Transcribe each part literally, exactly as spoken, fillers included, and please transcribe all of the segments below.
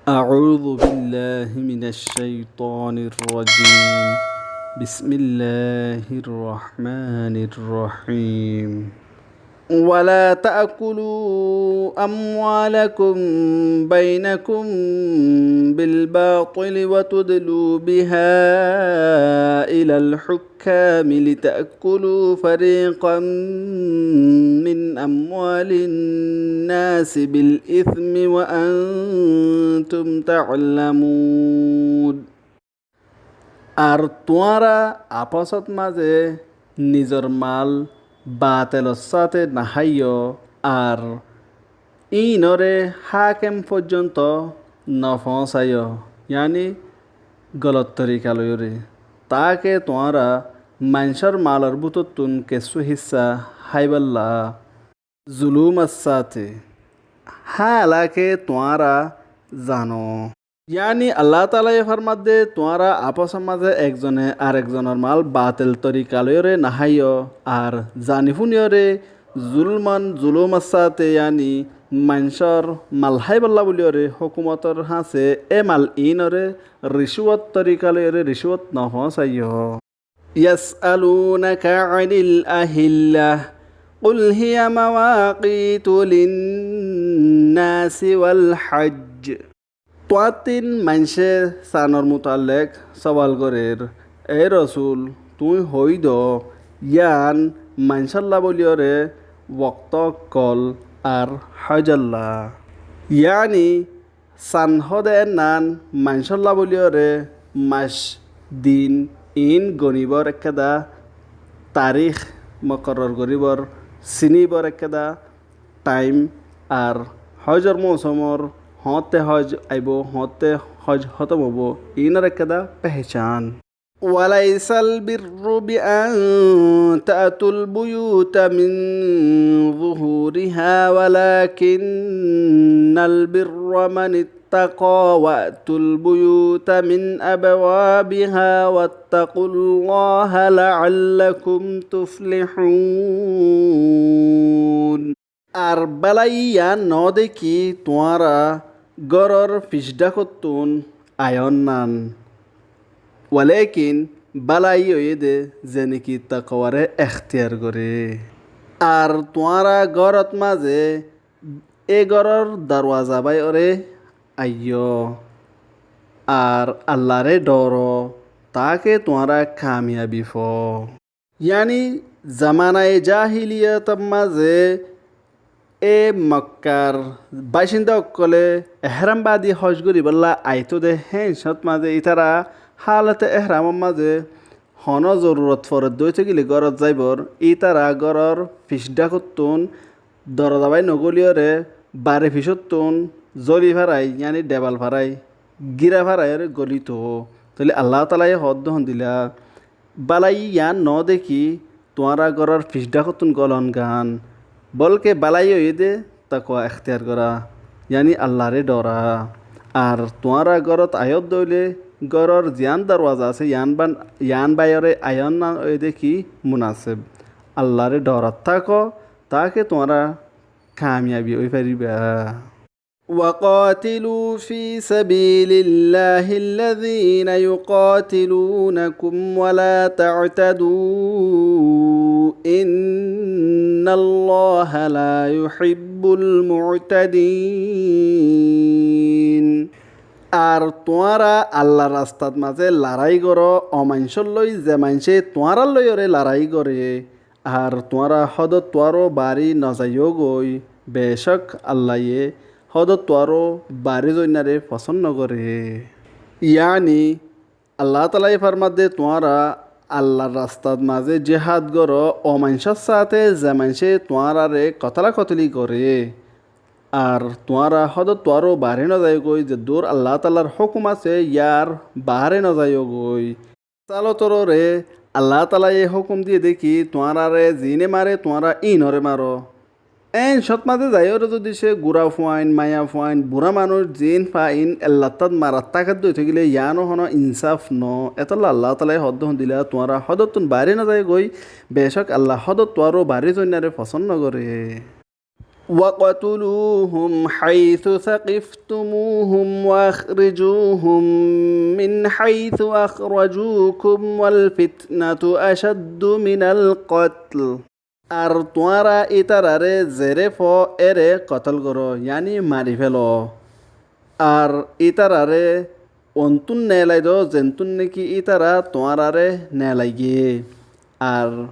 أعوذ بالله من الشيطان الرجيم. بسم الله الرحمن الرحيم. ولا تأكلوا أموالكم بينكم بالباطل وتدلوا بها إلى الحكام الحكام لتأكلوا فريقا من أموال الناس بالإثم وأنتم تعلمون. Ar tuáñra afosot mazé nizor mal batelor sáte naháiyo, ar íinoré hákem foijjonto nofoóñsaiyo, yaáni golot torika loiyóre, taáke tuáñra maincór malor bútottun kessú híssa háiballa zulúmor sáte, háalake tuáñra zano. Yaáni Allataalaye formadde, tuáñra afosor mazé ekzone arekzonor mal batel torika loiyóre naháiyo, ar zani fúniyoré zulman, zulúmor sáte, yaáni maincór mal háiballa bóliyoré hókumotor hañsé é mal iínoré ricúwot torika loiyóre ricúwot nofoóñsaiyo. يسألونك عن الأهلة قل هي مواقيت للناس والحج. Tuáñttún maincé sanor mutallek sóal gorér. É Rosúl, tuñí hoóido, yían maincólla bóliyoré woktókkol ar hóijolla. Yaáni san hóde ennán maincólla bóliyoré mac, din iín gonibór ekkeda, tarík mokorror goríbor, sinibór ekkeda, thaim, ar hóijor mousómor hoóñtte hóij aibóu, hoóñtte hóij hótom óibou, iínor ekkeda pehecán. وليس البر بأن تأتوا البيوت من ظهورها ولكن البر من اتقى وأتوا البيوت من أبوابها واتقوا الله لعلكم تفلحون. Ar bálayi yían noóde ki tuáñra góror fic dhákottún aiyónnán. Walékin bálayi óiyede zeneki takowaré ektiyar goré. Ar tuáñra górot mazé é góror dorwaza báiyoré aiyó. Ar Allaré dhooro, taáke tuáñra kamiyabi foó. Yaáni zamanaye jáhiliyotor mazé é Mokkar bácinda ókkolé ehrámbadi hóij goríbolla aitóde, héeñcot mazé ítara hálote ehrámor mazé honó zorurot foredde óite gile górot zaibor, ítara góror fic dhákottún doroza bái nogóliyoré bari ficottún zóli farai, yaáni dhebal farai, gíra faraiyoré gólito. Tóile Allataalaye hoódde hondila, bálayi yían noóde ki tuáñra góror fic dhákottún gólon gán. Bólke bálayi óiyede takowa ektiyar gorá, yaáni Allaré dhoora. Ar tuáñra górot aiyódde óile góror ziyán dorwaza asé, yían báiyoré aiyónnán óiyede ki munaseb. Allaré dhoorat táko, taáke tuáñra kamiyabi ói faribá. وقاتلوا في سبيل الله الذين يقاتلونكم ولا تعتدوا إن الله لا يحب المعتدين. Ar tuáñra Allar rastat mazé larái goró, omainccólloi ze maincé tuáñralloiyoré larái goré. Ar tuáñra hódottuaró barí nozaiyógoi, becók Allaye hódottuaró barí zoinnáre fosón nogoré. Yaáni Allataalaye formadde, tuáñra Allar rastat mazé jihád goró, omainccór sáte ze maincé tuáñraré kotóla-kotoli goré. Ar tuáñra hódottuaró barí nozaiyógoi, zeddúr Allataalar hókum asé yíar baáre nozaiyógoi. Sálotoróre Allataalaye hókum diyéde ki tuáñraré ziíne mare tuáñra íinoré maro. Eén cót mazé zaiyóre zodi cé gura fuain, maiya fuain, burá manúic ziín fain ellattát marat táket dói tákile yíano honó insáf noó. Étolla Allah taalaye hoódde hondilla, tuáñra hódottún baári nozaiyó goi, becók Allah hódot tuáñrou baári zoinnáre fosón nogoré. واقتلوهم حيث ثقفتموهم وأخرجوهم من حيث أخرجوكم والفتنة أشد من القتل. Ar tuáñra ítararé zeré foo ére kotól goró, yaáni mari félo. Ar ítararé ontún neelai do, zentún néki ítara tuáñraré neelai giyé. Ar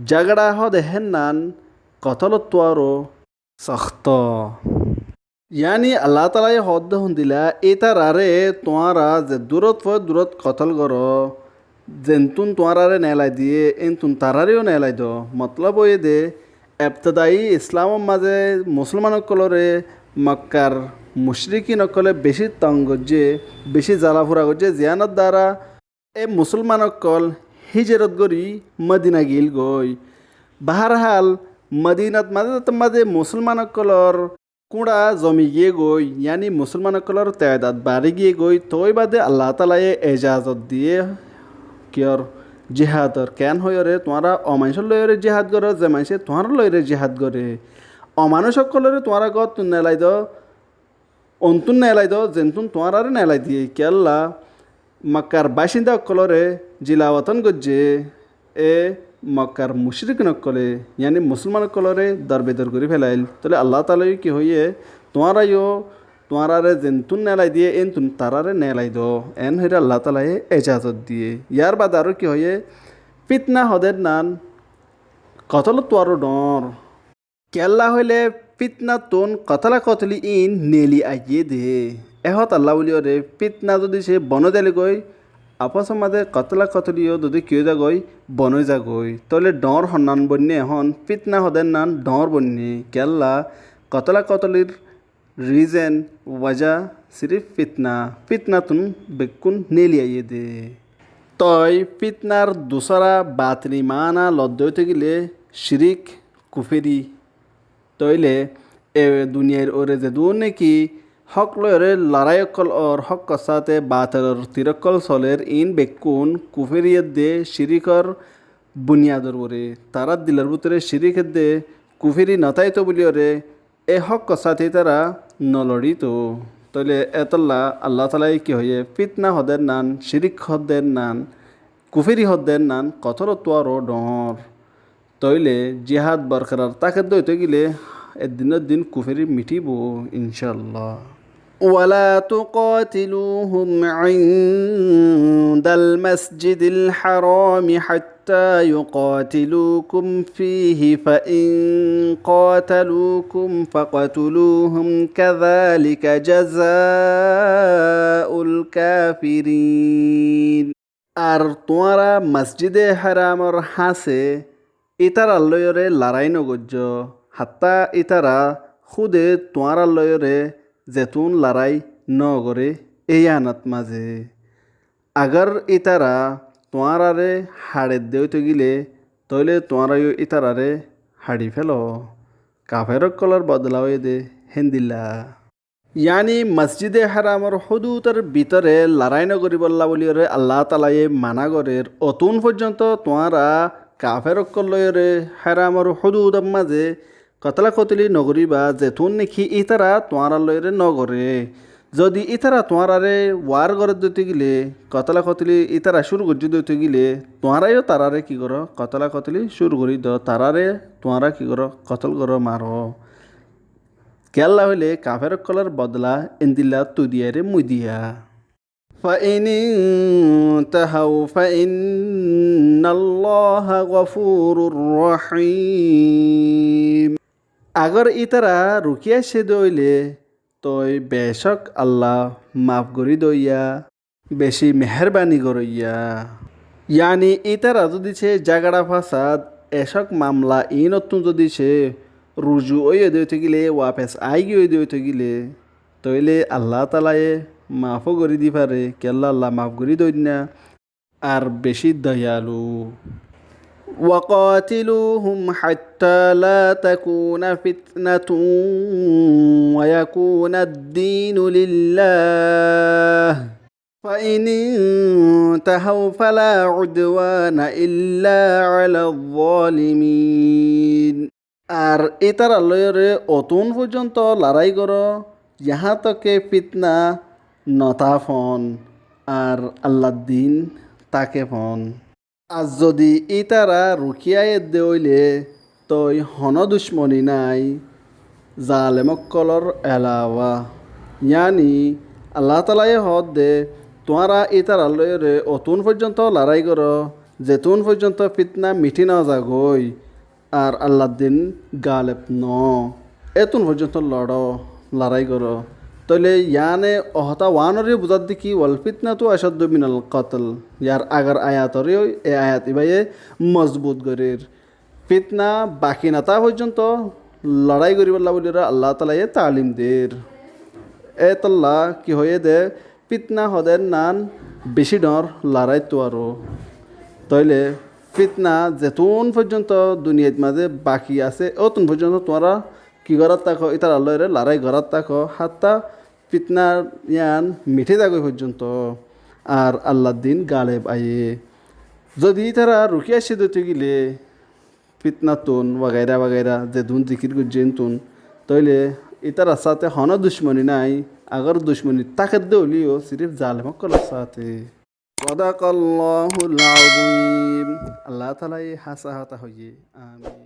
jágara hóde hénnan kotólottu aró soktó. Yaáni Allah taalaye hoódde hondilla, ítararé tuáñra ze durót foo durót kotól goró, zentún tuáñraré neelai diyé, éntun taráre yó neelai do. Motlob óiye de, ebtedayi Islamor mazé musúlman ókkolóre Mokkar mucríkin ókkolé bicí tong goijjé, bicí zalafura goijjé, ziyánor duara e musúlman ókkol híjarot gorí Modina giíl goi. Baharhal, Modinat mazé zat mazé musúlman ókkolór kúñça zomi giyé goi, yaáni musúlman ókkolór teedat baári giyé goi, toi bade Allah taalaye ejazot diyé, kiyór, jihador. Keén hoiyóre, tuáñra o maincór loiyóre jihad goró, ze maincé tuáñrár loiyóre jihad goré. O manúic ókkolóre tuáñra góttun neelai do, ontún neelai do, zentún tuáñraré neelai diyé. Kiyólla Mokkar bácinda ókkolóre zilawatón goijjé, e Mokkar mucríkin ókkolé, yaáni musúlman ókkolóre dorbedor gorí félail. Tóile Allah taalaye ki hoiyé, tuáñra yó tuáñraré zentún neelai diyé, éntun taráre neelai do. Eén hoiyóre Allah taalaye ejazot diyé. Yárbade aró ki hoiyé, fítna hodénnan kotólottu aró dhoóñr. Kiyólla hoilé fítnattún kotóla-kotoli iín neeli aiyé dé. E hotálla bóliyoré fítna zodi cé bon ói zaile goi, afósor mazé kotóla-kotoli yó zodi ki ói za goi, bon ói za goi, tóile dhoóñr honnán boinné ehón, fítna hodénnan dhoóñr boinné. Kiyólla kotóla-kotolir reason, wajá, sirif fítna, fítnattún bekkún neeli aiyé dé. Toi fítnar dusára batini maána lodde óite gile cirík, kuféri. Tóile e duniyair uore zedún néki hók loiyóre larái ókkol ór, hókkor sáte batelor tir ókkol solér, iín bekkún kuféri edde ciríkor buniyador uore. Tarár dilor bútore cirík edde kuféri notáito bóliyoré e hókkor sáte ítara noloríto. Tóile étolla Allah taalaye ki hoiyé, fítna hodénnan, cirík hodénnan, kuféri hodénnan kotólottu aró dhoóñr. Tóile jihad borkarar táke dé óite gile eddinor din kuféri miçíbo, incállah. ولا تقاتلوهم عند المسجد الحرام حتى يقاتلوكم فيه فإن قاتلوكم فاقتلوهم كذلك جزاء الكافرين. Ar tuáñra Masjide Háramor hañsé ítarar loiyóre larái nogoijjó, hattá ítara húde tuáñrar loiyóre zetún larái nogoré, éiyanot mazé. Agar ítara tuáñrare haçedde óite gile, tóile tuáñra yó ítarare haçi félo. Kafer ókkolor bodola óiye dé héndilla. Yaáni Masjide Háramor húdudor bútore larái nogoríbolla bóliyoré Allah taalaye mana gorér. Otún foijjonto tuáñra kafer ókkol loiyóre Háramor húdudor mazé kotóla-kotoli nogoríba, zetún néki ítara tuáñrar loiyóre nogoré. Zodi ítara tuáñrare war gorédde óite gile, kotóla-kotoli ítara cúru goijjédde óite gile, tuáñra yó tarare ki goró, kotóla-kotoli cúru gorí do, tarare tuáñra ki goró, kotól goró, maro. Kiyólla hoilé kafer ókkolor bodola endilla tui diya re mui diya. فإن انتهوا فإن الله غفور رحيم. Agar ítara ruki aiccé dé óile, toi becók Allah maf gorí doiya, beci meherbani goróiya. Yaáni ítara zodi cé zagara fasad, ecók mamla iínottún zodi cé ruju óiye dé óite gile, wafes aái giyé dé óite gile, tóile Allah taalaye mafó gorí di fare, kiyólla Allah maf gorí doinna, ar beci doyalu. وقاتلوهم حتى لا تكون فتنة ويكون الدين لله فإن انتهوا فلا عدوان إلا على الظالمين. Ar ítarar lóiyore otún foijjonto larái goró, yahá tok ke fitna no táke fon, ar Allar din táke fon. Ar zodi ítara rukiyá edde óile toi honó ducmoni nái, zalem ókkolór elawa. Yáni Allah taalaye hoódde, tuáñra ítarar lóiyore otún foijjonto larái goró, zetún foijjonto fitna mithi no zagói, ar Allar din galeb no ó, etún foijjonto loró, larái goró. Tóile yáne e hotá uánoré buzádde ki, والفتنة أشد من القتل. Yar agor ayatoré e ayat ibáye mozbut gorér. Fitna baki no táka foijjonto larái goríbolla buliyóre Allah taalaye taalim der. Étolla ki hoiyé de, fitna hodé nan bicí dhoóñr larái tuáñró. Tóile fitna zetún foijjonto duniyait mazé baki asé, ótun foijjonto tuáñra ki gorát táko, ítarar lóiyore larái gorát táko, hátta fitna yían mithi zagói foijjonto, ar Allar din galeb aiyé. Zodi ítara ruki aiccé de óigile, fitnattún wagaira wagaira, zedún zikir goijjé entún, tóile ítarar sáte honó ducmoni nái, agor ducmoni táke de óileyo sirif zalem ókkolór sáte. صدق الله العظيم. Allah taalaye hása hotá hoiyé. Amin.